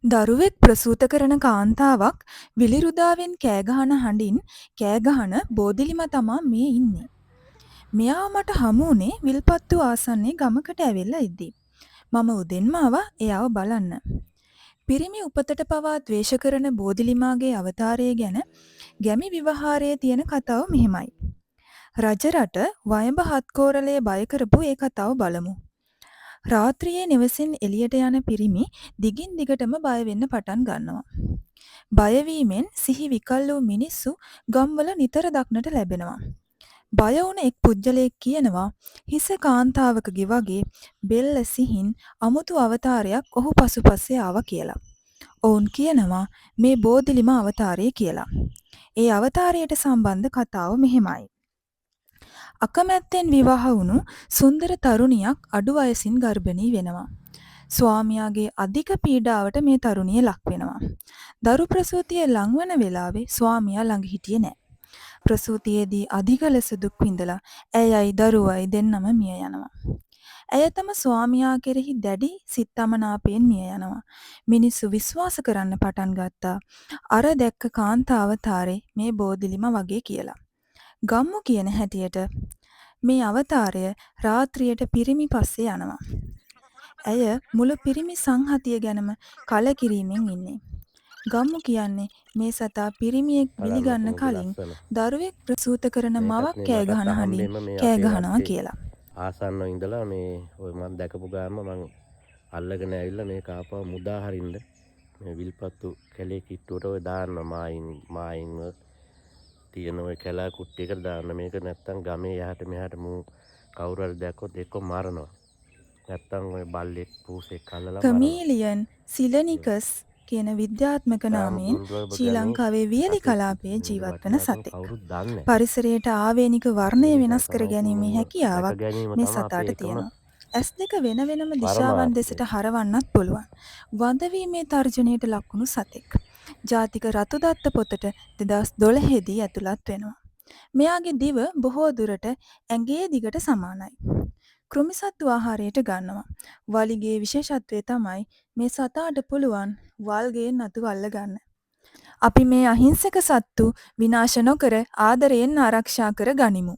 දරුවෙක් ප්‍රසූත කරන කාන්තාවක් විලිරුදාවෙන් කෑගහන හඬින් කෑගහන බෝදිලිම තමා මේ ඉන්නේ. මෙයාව මට හමු වුණේ විල්පත්තු ආසන්නයේ ගමකට ඇවිල්ලා ඉද්දි. මම උදෙන්ම ආවා එයාව බලන්න. පිරිමි උපතට පවා ද්වේෂ කරන බෝධිලිමාගේ අවතාරය ගැන ගැමි ව්‍යවහාරයේ තියෙන කතාව මෙහෙමයි. රජරට වයඹ හත්කෝරළය බය කරපු ඒ කතාව බලමු. රාත්‍රියේ නිවසින් එළියට යන පිරිමි දිගින් දිගටම බය වෙන්න පටන් ගන්නවා. බයවීමෙන් සිහි විකල් වූ මිනිස්සු ගම්වල නිතර දක්නට ලැබෙනවා. බය වුණ එක් පුද්ගලයෙක් කියනවා හිස කාන්තාවකගේ වගේ බෙල්ල සිහින් අමුතු අවතාරයක් ඔහු පසුපස්සේ ආවා කියලා. ඔවුන් කියනවා මේ බෝධිලිම අවතාරය කියලා. ඒ අවතාරයට සම්බන්ධ කතාව මෙහෙමයි. අකමැත්තෙන් විවාහ වුණු සුන්දර තරුණියක් අඩු වයසින් ගර්භණී වෙනවා. ස්වාමියාගේ අධික පීඩාවට මේ තරුණිය ලක් වෙනවා. දරු ප්‍රසූතිය ලංවන වෙලාවේ ස්වාමියා ළඟ හිටියේ නෑ. ප්‍රසූතියේදී අධික ලෙස දුක් විඳලා ඇයයි දරුවයි දෙන්නම මිය යනවා. ඇය තම ස්වාමියා කෙරෙහි දැඩි සිත් අමනාපයෙන් මිය යනවා. මිනිස්සු විශ්වාස කරන්න පටන් ගත්තා අර දැක්ක කාන්තාවතාරේ මේ බෝධිලිම වගේ කියලා. ගම්මු කියන හැටියට මේ අවතාරය රාත්‍රියට පිරිමි පස්සේ යනවා. ඇය මුළු පිරිමි සංහතිය ගැනම කලකිරීමෙන් ඉන්නේ. ගම්මු කියන්නේ මේ සතා පිරිමියෙක් බලන්නකො බිලිගන්න මුගේ කලින් ලස්සන. දරුවෙක් ප්‍රසූත කරන මේකත් මවක් මේ කෑ මටත් ගහන හඬින් අහම්බෙන්ම මේ කෑ අපේ ගහනවා වත්තේ කියලා. ආසන්නව ඉඳලා මේ ඔය මං දැකපු ගාම මං අල්ලගෙන ඇවිල්ලා මේක ආපහු මුදා හරින්න මේ විල්පත්තු කැලේ කිට්ටුවට ඔය දාන්න මායින්ව තියෙන ඔය කැලා කුට්ටියකට දාන්න. මේක නැත්තම් ගමේ යහට මෙහාට මූ කවුරු හරි දැක්කොත් එක්ක මරනවා. නැත්තම් ඔය බල්ලෙක් පූසෙක් අල්ලලා මරනවා. කමීලියන් සිලනිකස් කියන විද්‍යාත්මක ඉතාම නාමයෙන් දුර්ලභ ශ්‍රී ගමේ ලංකාවේ වියලි සතෙක්. කලාපයේ ඉතින් මේකේ ජීවත් වන වටිනාකම සතෙක්. කවුරුත් දන්නේ නැහැ. පරිසරයට ආවේනික වර්ණය ඒ නිසා වෙනස් කර තමයි ඉතින් ගැනීමේ මුන්ව දැක හැකියාවක් ගැනීම මේ තමයි අපේ සතාට එකම තියෙනවා. ඇස් දෙක වෙන වෙනම දිශාවන් පරමාර්ථය. දෙසට හරවන්නත් පුළුවන්. වඳවීමේ තර්ජනයට ලක්වුණු සතෙක්. ජාතික රතු දත්ත පොතට 2012 දී ඇතුළත් වෙනවා. මෙයාගේ දිව බොහෝ දුරට ඇඟේ දිගට සමානයි. කෘමිසත්තු ආහාරයට ගන්නවා. වලිගයේ විශේෂත්වය තමයි මේ සතාට පුළුවන් වල්ගයෙන් අතු අල්ල ගන්න. අපි මේ අහිංසක සත්තු විනාශ නොකර ආදරයෙන් ආරක්ෂා කර ගනිමු.